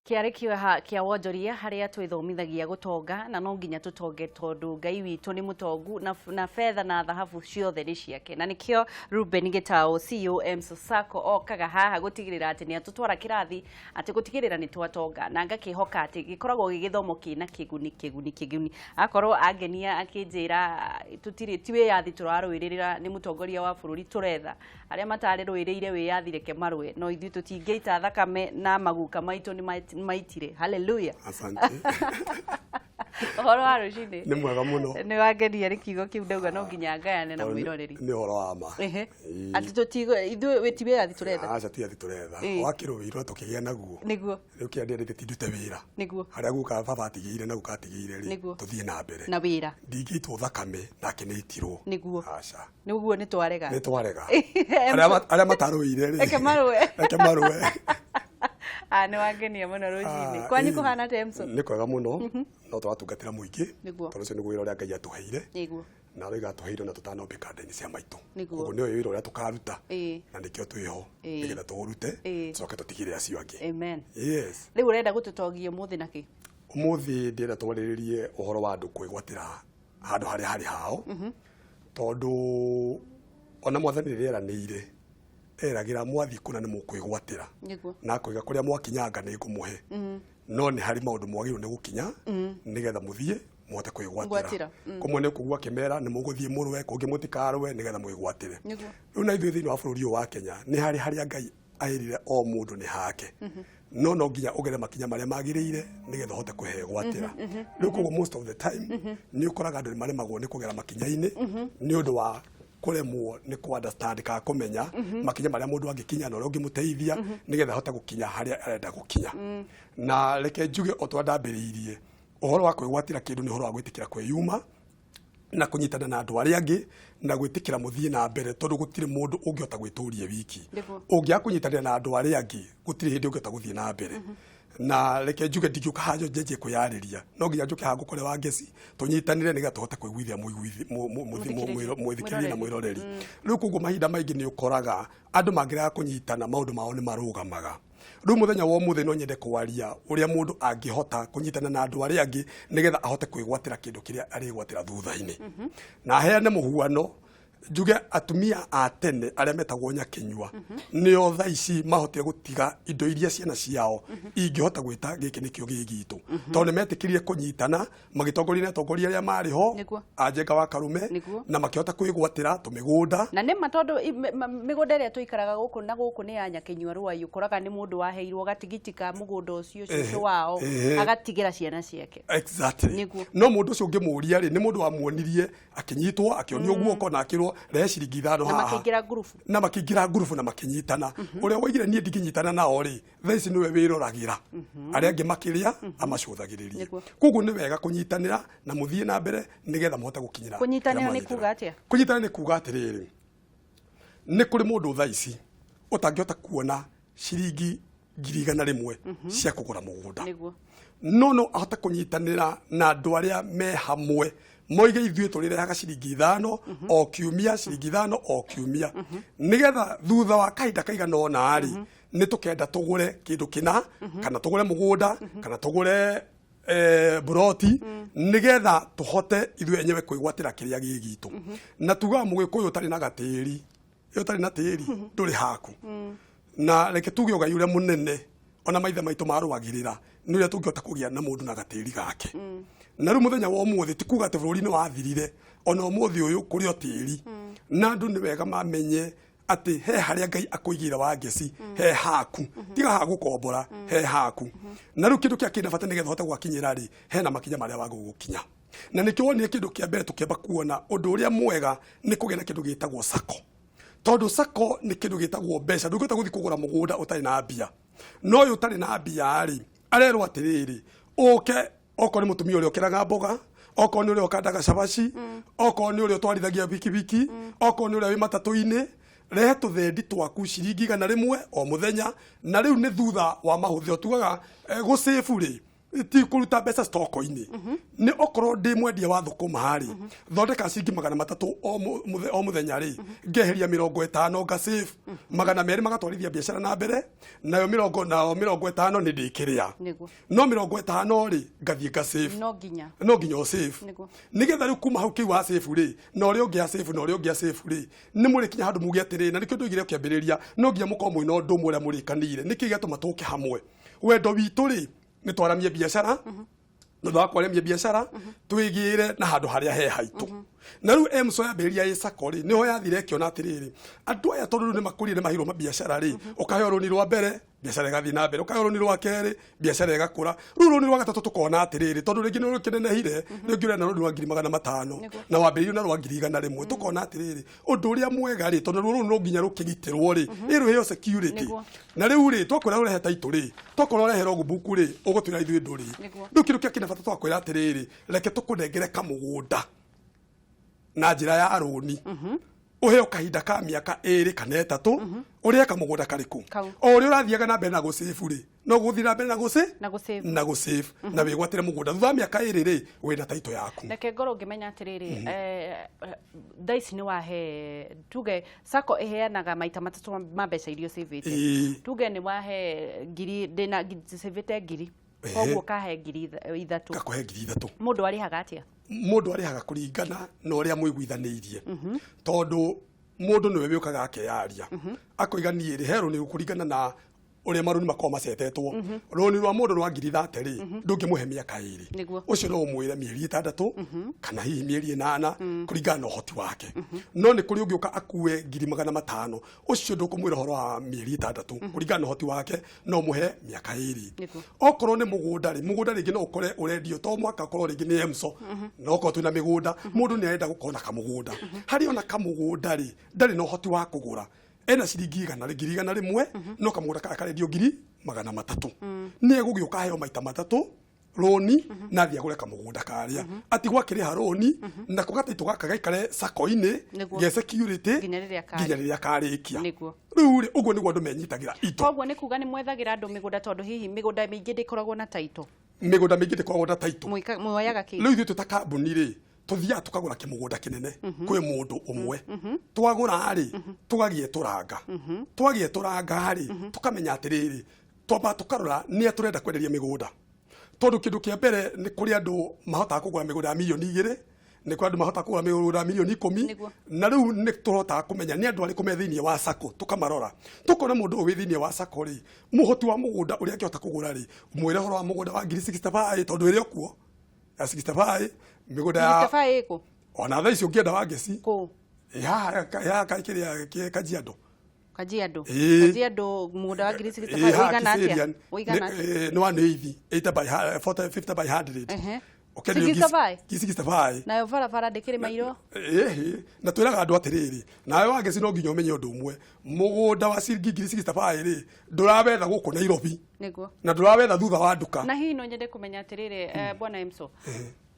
Kĩarĩ kĩeha kĩa wonjoria harĩa twĩthomithagia gũtonga na no nginya tũtonge tondũ Ngai witũ nĩ mũtongu na, na betha na thahabu ciothe nĩ ciake na nĩkĩo Ruben Gĩtaũ CEO Ems Sacco okaga haha gũtigĩrĩra atĩ nĩ atũtwara kĩrathi atĩ gũtigĩrĩra nĩ twatonga na ngakĩhoka atĩ gĩkoragwo gĩ gĩthomo kĩna kĩguni kĩguni kĩguni akorwo angenia akĩnjĩra tũtirĩ ti wĩyathi tũrarũĩrĩra nĩ mũtongoria wa bũrũri tũretha arĩa matarĩrũĩrĩire wĩyathi reke marũe no ithuĩ tũtingĩita thakame na maguka maitũ nĩ maitire haleluya. Asante. Ũhoro wa rũcinĩ? Nĩ mwega mũno. Nĩ wangenia nĩ kiugo kĩu ndauga no nginya ngayane na Tondũ mwĩroreri. Nĩ ũhoro wa ma. Ehe. Ĩĩ. Atĩ tũtigo ithuĩ ti wĩyathi tũretha. Aca ti wĩyathi tũretha. Ĩĩ. Wakĩrũĩirwo tũkĩgĩa naguo. Nĩguo. Rĩu kĩrĩa ndĩrendete ti ndute wĩra. Nĩguo. Harĩa guka baba atigĩire na guka atigĩire rĩ, Nĩguo. tũthiĩ na mbere. Na wĩra. Ndingĩitwo thakame nake nĩ aitirwo. Nĩguo. Aca. Nĩ ũguo nĩ twarega. Nĩ twarega. Arĩa matarũire rĩ. Reke marũe. Reke marũe. Ah, nĩ wangenia mũno rũcinĩ. Ah, Kwanyu ĩĩ. kũhana atĩa Emson? Nĩ kwega mũno. No tũratungatĩra mũingĩ. Nĩguo. Tondũ ũcio nĩguo wĩra ũrĩa Ngai atũheire. Nĩguo. Na aroiga atũheire ona tũtanombĩka nda-inĩ cia maitũ. Nĩguo. Koguo nĩwe wĩra ũrĩa tũkaruta. Ĩĩ. Na nĩkĩo twĩho. Ĩĩ. Nĩgetha tũũrute. Ĩĩ. Tũcoke tũtigĩre acio angĩ. Amen. Yes. Rĩu ũrenda gũtũtongia ũmũthĩ na kĩ? Ũmũthĩ ndĩrenda twarĩrĩrie ũhoro wa andũ kwĩgwatĩra handũ harĩa harĩ hao. Tondũ ona mwathani rĩrĩa eranĩire eragĩra mwathiĩ kũna nĩ mũkwĩgwatĩra. Nĩguo. Na akoiga kũrĩa mwakinyanga nĩ ngũmũhe. No nĩ harĩ maũndũ mwagĩrĩirwo nĩ gũkinya nĩgetha mũthiĩ mũhote kwĩgwatĩra. Gwatĩra, Kũmwe nĩ kũgua kĩmera nĩ mũgũthiĩ mũrũe, kũngĩ mũtikarũe nĩgetha mwĩgwatĩre. Nĩguo. Rĩu na ithuĩ thĩinĩ wa bũrũri ũyũ wa Kenya nĩ harĩ harĩa Ngai aĩrire o mũndũ nĩ hake. No no nginya ũgere makinya marĩa magĩrĩire nĩgetha ũhote kwĩgwatĩra. Rĩu koguo most of the time nĩ ũkoraga andũ nĩ maremagwo nĩ kũgera makinya-inĩ nĩ ũndũ wa kũremwo nĩ kũ understand kana kũmenya makinya marĩa mũndũ angĩkinya na ũrĩa ũngĩmũteithia nĩgetha ahote gũkinya harĩa arenda gũkinya. Na reke njuge o ta ũrĩa ndambĩrĩirie, ũhoro wa kwĩgwatĩra kĩndũ nĩ ũhoro wa gwĩtĩkĩra kwĩyuma na kũnyitana na andũ arĩa angĩ na gwĩtĩkĩra mũthiĩ na mbere tondũ gũtirĩ mũndũ ũngĩhota gwĩtũria wiki. Nĩguo. Ũngĩaga kũnyitanĩra na andũ arĩa angĩ gũtirĩ hĩndĩ ũngĩhota gũthiĩ na mbere. Na reke njuge ndingĩũka haha njanjie kwĩyarĩria, no nginya njũke haha ngũkore wa ngeci tũnyitanĩre nĩgetha tũhote kũiguithia mũthikĩrĩria na mwĩroreri. Rĩu koguo mahinda maingĩ nĩ ũkoraga andũ mangĩrega kũnyitana maũndũ mao nĩ marũgamaga. Rĩu mũthenya wa ũmũthĩ no nyende kwaria ũrĩa mũndũ angĩhota kũnyitana na andũ arĩa angĩ nĩgetha ahote kwĩgwatĩra kĩndũ kĩrĩa arĩgwatĩra thutha-inĩ. Na heane mũhuano njuge atumia a tene arĩa metagwo nyakĩnyua nĩo thaa ici mahotire gũtiga indo iria ciana ciao ingĩhota gwĩta gĩkĩ nĩkĩo gĩ gitũ tondũ nĩ metĩkĩrire kũnyitana magĩtongoria nĩ atongoria arĩa marĩ ho Nĩguo. a Njenga wa Karume Nĩguo. na makĩhota kwĩgwatĩra tũmĩgũnda. Na nĩ ma tondũ mĩgũnda ĩrĩa tũikaraga gũkũ na gũkũ nĩ ya nyakĩnyua rwai ũkoraga nĩ mũndũ waheirwo gatigiti ka mũgũnda ũcio cũcũ wao agatigĩra ciana ciake. Exactly. Nĩguo. No mũndũ ũcio ũngĩmũria rĩ nĩ mũndũ wamuonirie akĩnyitwo akĩonio guoko na akĩrwo rehe ciringi 5 Na haha. makĩingĩra ngurubu. Na makĩingĩra ngurubu na makĩnyitana. Ũrĩa woigire niĩ ndingĩnyitana nao rĩ thaa ici nĩwe wĩroragĩra arĩa angĩ makĩrĩa amacũthagĩrĩrie. Nĩguo. Koguo nĩ wega kũnyitanĩra na mũthiĩ na mbere nĩgetha mũhote gũkinyĩra Kũnyitanĩra kĩrĩa nĩ kuga atĩa? Kũnyitanĩra nĩ kuga atĩrĩrĩ, nĩ kũrĩ mũndũ thaa ici ũtangĩhota kuona ciringi 100,000 cia kũgũra mũgũnda. Nĩguo. No no ahote kũnyitanĩra na andũ arĩa me hamwe moige ithuĩ tũrĩrehaga ciringi 5 o kiumia, ciringi 5 o kiumia, nĩgetha thutha wa kahinda kaigana ũna rĩ nĩ tũkenda tũgũre kĩndũ kĩna kana tũgũre mũgũnda kana tũgũre buroti nĩgetha tũhote ithuĩ enyewe kwĩgwatĩra kĩrĩa gĩ gitũ. Na tugaga mũgĩkũyũ ũtarĩ na gatĩri, ũtarĩ na tĩri ndũrĩ haku. Na reke tuge ũgai ũrĩa mũnene ona maithe maitũ marũagĩrĩra nĩ ũrĩa tũngĩhota kũgĩa na mũndũ na gatĩri gake. Na rĩu mũthenya wa ũmũthĩ ti kuga atĩ bũrũri nĩ wathirire, ona ũmũthĩ ũyũ kũrĩ o tĩri. Na andũ nĩ wega mamenye atĩ he harĩa Ngai akũigĩire wa ngeci, he haku, tiga ha gũkombora, he haku. Na rĩu kĩndũ kĩrĩa kĩna bata nĩgetha ũhote gwakinyĩra rĩ, hena makinya marĩa wagĩrĩirwo gũkinya. Na nĩkĩo wonire kĩndũ kĩa mbere tũkĩamba kuona ũndũ ũrĩa mwega nĩ kũgĩa na kĩndũ gĩtagwo sacco. Tondũ sacco nĩ kĩndũ gĩtagwo mbeca, ndũngĩhota gũthiĩ kũgũra mũgũnda ũtarĩ na mbia. No ũyũ ũtarĩ na mbia rĩ, arerwo atĩrĩrĩ, ũke okorwo nĩ mũtumia ũrĩa ũkeraga mboga, okorwo nĩ ũrĩa ũkandaga cabaci, okorwo nĩ ũrĩa ũtwarithagia bikibiki, okorwo nĩ ũrĩa wĩ matatũ-inĩ, rehe tũthendi twaku ciringi 100 o mũthenya. Na rĩu nĩ thutha wa mahũthĩro, tugaga gũcĩbu rĩ, Ti kũruta mbeca stoko-inĩ, nĩ okorwo ndĩ mwendia wa thũkũma rĩ, thondeka ciringi 300 o mũthenya rĩ, ngeheria 50, nga save 200, magatwarithia biacara na mbere nayo mĩrongo, nao 50 nĩ ndĩkĩrĩa. No 50 rĩ, ngathiĩ nga save. No nginya. No nginya ũ save. Nĩgetha rĩu kuma hau kĩu wa save rĩ, na ũrĩa ũngĩ a save, na ũrĩa ũngĩ a save rĩ, nĩ mũrĩkinya handũ muge atĩrĩ, na nĩkĩo ndoigire kĩambĩrĩria, no nginya mũkorwo mwĩna ũndũ ũmwe ũrĩa mũrĩkanĩire. Nĩkĩ gĩatũma tũke hamwe? Wendo witũ rĩ, nĩ twaramie biacara. Thutha wa kwaramia biacara, twĩgĩre na handũ harĩa he haitũ. Na rĩu MSO yambĩrĩria ĩ sacco rĩ, nĩho yathire ĩkĩona atĩrĩrĩ, andũ aya tondũ rĩu nĩ makũrire, nĩ maheirwo mabiacara rĩ, ũkaheo rũni rwa mbere, biacara ĩgathiĩ na mbere, ũkaheo rũni rwa kerĩ, biacara ĩgakũra, rĩu rũni rwa gatatũ tũkona atĩrĩrĩ, tondũ rĩngĩ nĩ rũkĩnenehire, rĩngĩ ũrenda rũni rwa 500,000 na wambĩrĩirio na rwa 100,000, tũkona atĩrĩrĩ, ũndũ ũrĩa mwega rĩ, tondũ rũrũ no nginya rũkĩgitĩrwo rĩ, ĩ rũheo security. Na rĩu rĩ, twakwĩra ũrehe title rĩ, twakorwo ũrehe logbook rĩ, ũgũtwĩra ithuĩ ndũrĩ. Rĩu kĩndũ kĩrĩa kĩna bata, twakwĩra atĩrĩrĩ, reke tũkũnengere kamũgũnda na njĩra ya rũni, ũheo kahinda ka mĩaka 2 kana 3, ũrĩhe kamũgũnda karĩkũ? Kau. O ũrĩa ũrathiaga na mbere na gũsave rĩ, no gũthiĩ na mbere na gũsave Na gũsave. Na gũsave, na wĩgwatĩre mũgũnda. Thutha wa mĩaka 2 rĩ, wĩna title yaku. Reke ngorwo ngĩmenya atĩrĩrĩ, thaa ici nĩ wahe, tuge sacco ĩheanaga maita matatũ ma mbeca iria ũcĩvĩte. Tuge nĩ wahe ngiri, ndĩna cĩvĩte 1,000, koguo kahe 3,000. Gakũhe 3,000. Mũndũ arĩhaga atĩa? Mũndũ arĩhaga kũringana na ũrĩa mũiguithanĩirie, tondũ mũndũ nĩwe wĩũkaga akeyaria, akoiga niĩ rĩ, he rũni kũringana na ũrĩa marũni makoragwo macetetwo. Rũni rwa mũndũ rwa 30,000 rĩ, ndũngĩmũhe mĩaka 2. Ũcio no ũmwĩre mĩeri 6 kana hihi mĩeri 8, kũringana na ũhoti wake. No nĩ kũrĩ ũngĩũka akue 500,000, ũcio ndũkũmwĩra ũhoro wa mĩeri 6, kũringana na ũhoti wake no mũhe mĩaka 2. Okorwo nĩ mũgũnda rĩ, mũgũnda rĩngĩ no ũkore ũrendio to mwaka ũkorwo rĩngĩ nĩ emso, no okorwo twĩna mĩgũnda, mũndũ nĩ arenda gũkorwo na kamũgũnda. Harĩ ona kamũgũnda rĩ, ndarĩ na ũhoti wa kũgũra, ena ciringi igana, 100,000, no kamũgũnda kaya karendio 300,000, nĩ egũgĩũka aheo maita matatũ rũni na athiĩ agũre kamũgũnda karĩa, atigwo akĩrĩha rũni, nako gataitũ gaka gaikare sako-inĩ ge security nginya rĩrĩa nginya rĩrĩa karĩkia. Rĩu rĩ, ũguo nĩguo andũ menyitagĩra ito. Koguo nĩ kuga nĩ mwethagĩra andũ mĩgũnda, tondũ hihi mĩgũnda mĩingĩ ndĩkoragwo na title. Mĩgũnda mĩingĩ ndĩkoragwo na title. Muoyaga kĩ? Rĩu ithuĩ twĩ ta kambuni rĩ, tũthiaga tũkagũra kĩmũgũnda kĩnene kwĩ mũndũ ũmwe. Twagũra rĩ, tũgagĩetũranga. Twagĩetũranga rĩ, tũkamenya atĩrĩrĩ, twamba tũkarora nĩa tũrenda kwenderia mĩgũnda, tondũ kĩndũ kĩa mbere nĩ kũrĩ andũ mahotaga kũgũra mĩgũnda ya 2 mirioni, nĩ kũrĩ andũ mahotaga kũgũra mĩgũnda ya 10 mirioni. Na rĩu nĩ tũhotaga kũmenya nĩ andũ arĩkũ me thĩinĩ wa sacco, tũkamarora, tũkona mũndũ ũyũ wĩ thĩinĩ wa sacco rĩ, mũhoti wa mũgũnda ũrĩa angĩhota kũgũra rĩ, mwĩre ũhoro wa mũgũnda wa ngiri 65, tondũ ĩrĩ o kuo ya 65 mĩgũnda ya 65 ĩkũ? Ona thaa ici ũngĩenda wa ngeci. Kũ? Ĩ haha haha kĩrĩa Kajiado. Kajiado? Ĩĩ. Kajiado, mũgũnda wa ngiri 65 ũigana atĩa? Kiserian. Ũigana atĩa? Nĩ 180, 80 by 40, 50 by 100. Ũkendio 65? Ngiri 65. Nayo barabara ndĩkĩrĩ mairo. Ĩhĩ, na twĩraga andũ atĩrĩrĩ, nawe wangeci no nginya ũmenye ũndũ ũmwe, mũgũnda wa ciringi ngiri 65 rĩ, ndũrawetha gũkũ Nairobi na ndũrawetha thutha wa nduka. Na hihi no nyende kũmenya atĩrĩrĩ, bwana Emso,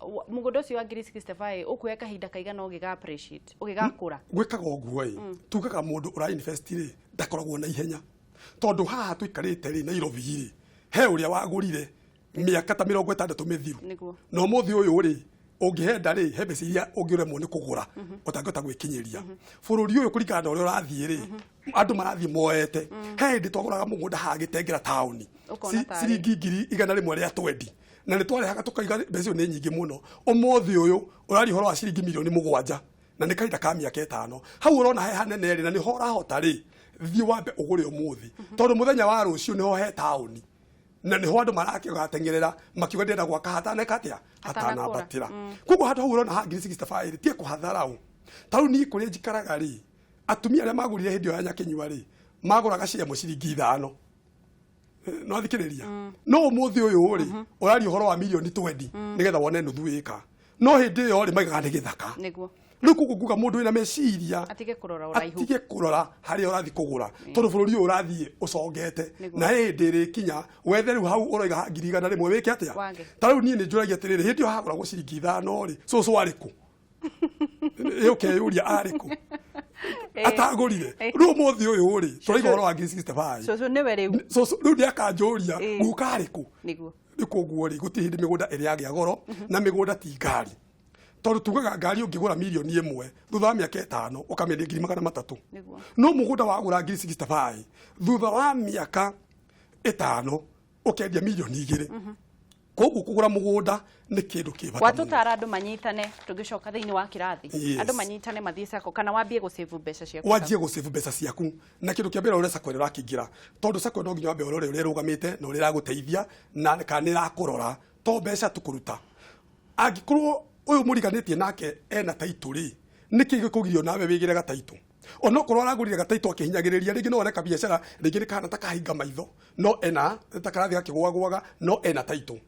mũgũnda ũcio wa ngiri 65 ũkuoya kahinda kaigana ũgĩga appreciate, ũgĩgakũra? Gwĩkaga ũguo ĩ, tugaga mũndũ ũra invest rĩ, ndakoragwo na ihenya, tondũ haha tũikarĩte rĩ, Nairobi rĩ, he ũrĩa wagũrire mĩaka ta 60 mĩthiru. Na ũmũthĩ ũyũ rĩ, ũngĩhenda rĩ, he mbeca iria ũngĩremwo nĩ kũgũra, ũtangĩhota gwĩkinyĩria. Bũrũri ũyũ kũringana na ũrĩa ũrathiĩ rĩ, andũ marathiĩ moete. He hĩndĩ twagũraga mũgũnda haha Gĩtengera taũni Ũkona tarĩ. ciringi 120,000, na nĩ twarehaga tũkaiga mbeca icio nĩ nyingĩ mũno. Ũmũthĩ ũyũ ũraria ũhoro wa ciringi 7 mirioni, na nĩ kahinda ka mĩaka 5. Hau ũrona he hanene rĩ, na nĩho ũrahota rĩ, thiĩ wambe ũgũre ũmũthĩ, tondũ mũthenya wa rũciũ nĩho he taũni, na nĩho andũ marakĩgateng'erera makiuga ndĩrenda gwaka hataneka atĩa? Hatanakũra. Hatanambatĩra. Koguo handũ hau ũrona ha ngiri 65 rĩ, tie kũhatharaũ. Ta rĩu niĩ kũrĩa njikaraga rĩ, atumia arĩa magũrire hĩndĩ ĩyo ya Nyakinyua rĩ, magũraga cia ĩmwe ciringi 5. No thikĩrĩria, no ũmũthĩ ũyũ rĩ, ũraria ũhoro wa 20 mirioni nĩgetha wone nuthu ĩka, no hĩndĩ ĩyo rĩ, maigaga nĩ gĩthaka. Rĩu koguo nguga mũndũ wĩna meciria atige kũrora ũraihu. Atige kũrora harĩa ũrathiĩ kũgũra, tondũ bũrũri ũyũ ũrathiĩ ũcongete. Na hĩndĩ ĩrĩkinya wethe rĩu hau ũroiga ha 100,000 wĩke atĩa? Wage. Ta rĩu niĩ nĩ njũragia atĩrĩrĩ, hĩndĩ ĩyo hagũragwo ciringi 5 rĩ, cũcũ arĩ kũ? Ĩ ũkeyũria arĩ kũ atagũrire? Rĩu ũmũthĩ ũyũ rĩ, tũraiga ũhoro wa ngiri 65. Cũcũ nĩwe rĩu. Cũcũ rĩu nĩ akanjũria, guka arĩ kũ? Rĩu koguo rĩ, gũtirĩ hĩndĩ mĩgũnda ĩrĩ yagĩa goro, na mĩgũnda ti ngari, tondũ tugaga ngari ũngĩgũra 1 million thutha wa mĩaka 5 ũkamĩendia 300,000. No mũgũnda wagũra ngiri 65, thutha wa mĩaka 5 ũkendia 2 million. Koguo kũgũra mũgũnda nĩ kĩndũ kĩ bata mũno. Watũtara andũ manyitane, tũgĩcoka thĩinĩ wa kĩrathi. Andũ manyitane mathiĩ sacco kana wambie gũsave mbeca ciaku. Wanjie gũsave mbeca ciaku, na kĩndũ kĩa mbere ũrore sacco ĩrĩa ũrakĩingĩra, tondũ sacco no nginya wambe ũrore ũrĩa ĩrũgamĩte na ũrĩa ĩragũteithia na kana nĩ ĩrakũrora, to mbeca tu kũruta. Angĩkorwo ũyũ mũriganĩtie nake ena taitũ rĩ, nĩkĩ gĩkũgirio nawe wĩgĩre gataitũ? Onokorwo aragũrire gataitũ akĩhinyagĩrĩria, rĩngĩ no one kabiacara rĩngĩ nĩ kahana ta kahinga maitho, no ena ta karathiĩ gakĩgwagwaga, no ena taitũ.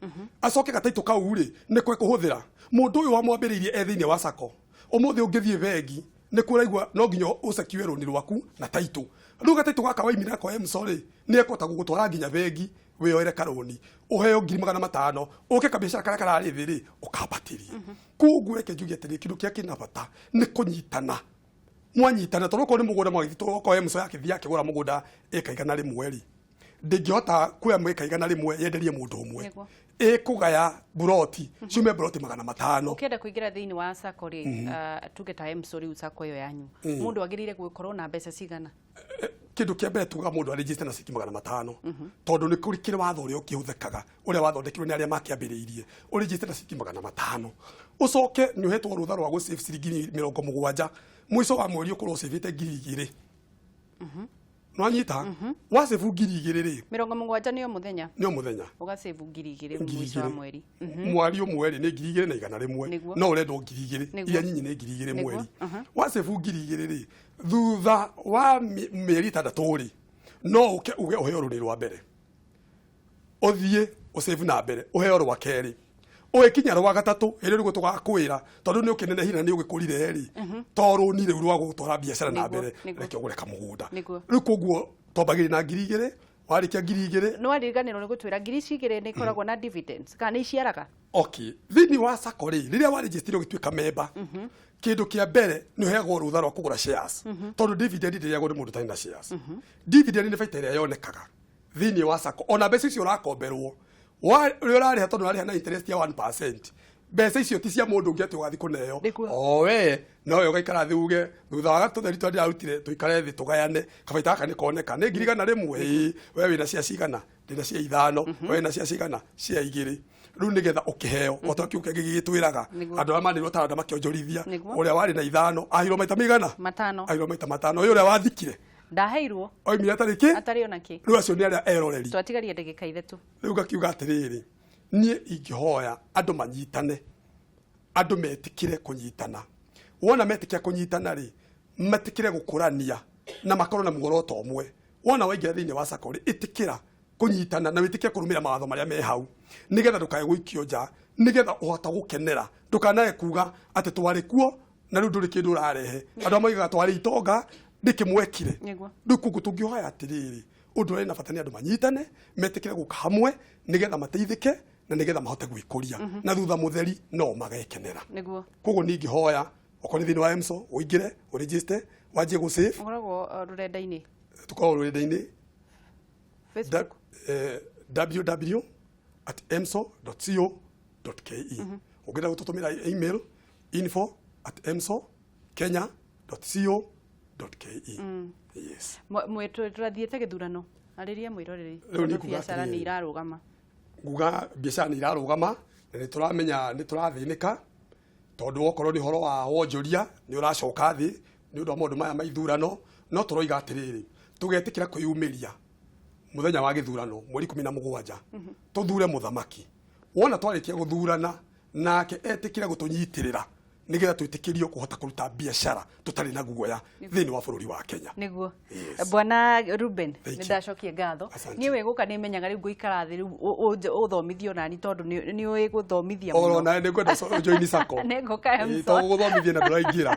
Acoke gataitũ kau rĩ, nĩ kũhũthĩra mũndũ ũyũ wamwambĩrĩirie e thĩinĩ wa sacco. Ũmũthĩ ũngĩthiĩ bengi nĩ kũraigua no nginya ũsekiwe rũni rwaku na taitũ. Rĩu gataitũ gaka waimire nako MSO rĩ, nĩ ekũhota gũgũtwara nginya bengi wĩyoere karũni, ũheo 500,000, ũke kabiacara karĩa kararĩ thĩ rĩ, ũkambatĩrie. Koguo reke njuge atĩrĩ, kĩndũ kĩrĩa kĩna bata nĩ kũnyitana. Mwanyitana, tondũ okorwo nĩ mũgũnda mwagĩthiĩ, okorwo MSO yakĩthiĩ akĩgũra mũgũnda ĩka 100 rĩ, ndĩngĩhota kuoya ĩka 100 yenderie mũndũ ũmwe. Ĩkũgaya buroti ciume buroti 500. Ũkĩenda kũingĩra thĩinĩ wa sacco rĩ, tuge ta MSO rĩu, sacco ĩyo yanyu, mũndũ agĩrĩire gũkorwo na mbeca cigana? Kĩndũ kĩa mbere tugaga mũndũ arĩnjĩte na ciringi 500, tondũ nĩ kũrĩ kĩrĩ watho ũrĩa ũkĩhũthĩkaga, ũrĩa wathondekirwo nĩ arĩa makĩambĩrĩirie. Ũrĩnjĩte na ciringi 500, ũcoke nĩ ũhetwo rũtha rwa gũsave ciringi 70. Mũico wa mweri ũkorwo ũcĩvĩte 2,000. Nwanyita wacĩbu 2,000 rĩ. 70 nĩ o mũthenya? Nĩ o mũthenya. Ũgacĩbu 2,000 Ngiri mũico wa igĩrĩ. mweri. Mwari ũmwe rĩ, nĩ 2,100. No ũrendwo 2,000. Iria nyinyi nĩ 2,000. Mweri wacĩbu 2,000 rĩ, thutha wa mĩeri 6 rĩ, no ũke uge ũheo rũni rwa mbere, ũthiĩ ũsave na mbere ũheo rwa kerĩ, ũgĩkinya rwa gatatũ hĩndĩ nĩguo tũgakwĩra, tondũ nĩ ũkĩnenehire na nĩ ũgĩkũrire rĩ, to rũni rĩu rwa gũtwara biacara na mbere, reke ũgũre kamũgũnda. Rĩu koguo twambagĩrĩria na 2,000. Warĩkia 2,000. Nĩ wariganĩrwo nĩ gũtwĩra ngiri ici igĩrĩ nĩ ikoragwo na dividends kana nĩ iciaraga? Okay, thĩinĩ wa sacco rĩ, rĩrĩa warĩnjĩstire ũgĩtuĩka memba, kĩndũ kĩa mbere nĩ ũheagwo rũtha rwa kũgũra shares, tondũ dividend ndĩrĩagwo nĩ mũndũ ũtarĩ na shares. Dividend nĩ baita ĩrĩa yonekaga thĩinĩ wa sacco. Ona mbeca icio ũrakomberwo, ũrĩa ũrarĩha, tondũ ũrarĩha na interest ya 1%, mbeca icio ti cia mũndũ ũngĩ atĩ ũgathiĩ kũneo. O we nowe ũgaikara thĩ uge, thutha wa tũtheri tũrĩa ndĩrarutire, tũikare thĩ tũgayane kabaita gaka nĩ koneka nĩ 100,000. Ĩĩ, we wĩna cia cigana? Ndĩna cia ithano. We wĩna cia cigana? Cia igĩrĩ. Rĩu nĩgetha ũkĩheo o ta kiugo kĩngĩ gĩgĩtwĩraga, andũ arĩa manĩrwo taranda makĩonjorithia. Ũrĩa warĩ na ithano ahirwo maita mĩigana? Matano. Ahirwo maita matano. Ũyũ ũrĩa wathikire Ndaheirwo. Oimire atarĩ kĩ. Atarĩ ona kĩ. Rĩu acio nĩ arĩa eroreri. Twatigaria ndagĩka 3. Rĩu ngakiuga atĩrĩrĩ, niĩ ingĩhoya andũ manyitane, andũ metĩkĩre kũnyitana. Wona metĩkĩra kũnyitana rĩ, metĩkĩre gũkũrania na makorwo na muoroto ũmwe. Wona waingĩra thĩinĩ wa sacco rĩ, ĩtĩkĩra kũnyitana na wĩtĩkĩre kũrũmĩrĩra mawatho marĩa me hau, nĩgetha ndũkae gũikio nja, nĩgetha ũhota gũkenera. Ndũkanae kuga atĩ twarĩ kuo na rĩu ndũrĩ kĩndũ ũrarehe. Andũ arĩa moigaga twarĩ itonga ndĩkĩmwekire. Rĩu koguo tũngĩhoya atĩrĩrĩ, ũndũ ũrĩa na bata nĩ andũ manyitane, metĩkĩre gũka hamwe, nĩgetha mateithĩke na nĩgetha mahote gwĩkũria, na thutha mũtheri no magekenera. Koguo niĩ ingĩhoya, okorwo nĩ thĩinĩ wa MSO, ũingĩre ũregister, wanjie gũ save. Ũkoragwo rũrenda-inĩ? Tũkoragwo rũrenda-inĩ. Facebook? www at mso co ke. Ũngĩenda gũtũtũmĩra email, info at mso kenya co ke. Yes. Tũrathiĩte gĩthurano, arĩria mwĩroreri. Rĩu nĩ tondũ kuga biacara nĩ atĩrĩrĩ. irarũgama. Nguga biacara nĩ irarũgama na nĩ tũramenya nĩ tũrathĩnĩka, tondũ okorwo nĩ ũhoro wa wonjoria nĩ ũracoka thĩ nĩ ũndũ wa maũndũ maya ma ithurano. No tũroiga atĩrĩrĩ, tũgetĩkĩra kwĩyumĩria mũthenya wa gĩthurano mweri 17, tũthure mũthamaki. Wona twarĩkia gũthurana nake etĩkĩre gũtũnyitĩrĩra, nĩgetha twĩtĩkĩrio kũhota kũruta biacara tũtarĩ na guoya thĩinĩ wa bũrũri wa Kenya. Yes. Bwana Ruben, Thank nĩ you. ndacokia ngatho. Asante. Niĩ wĩ gũka nĩ menyaga rĩu ngũikara thĩ rĩu ũthomithio nani, tondũ nĩ ũĩ gũthomithia Oro mũno. nawe nĩ ngwenda join sacco. Nĩ ngũka Ĩĩ, MSO. to gũgũthomithia na ndũraingĩra.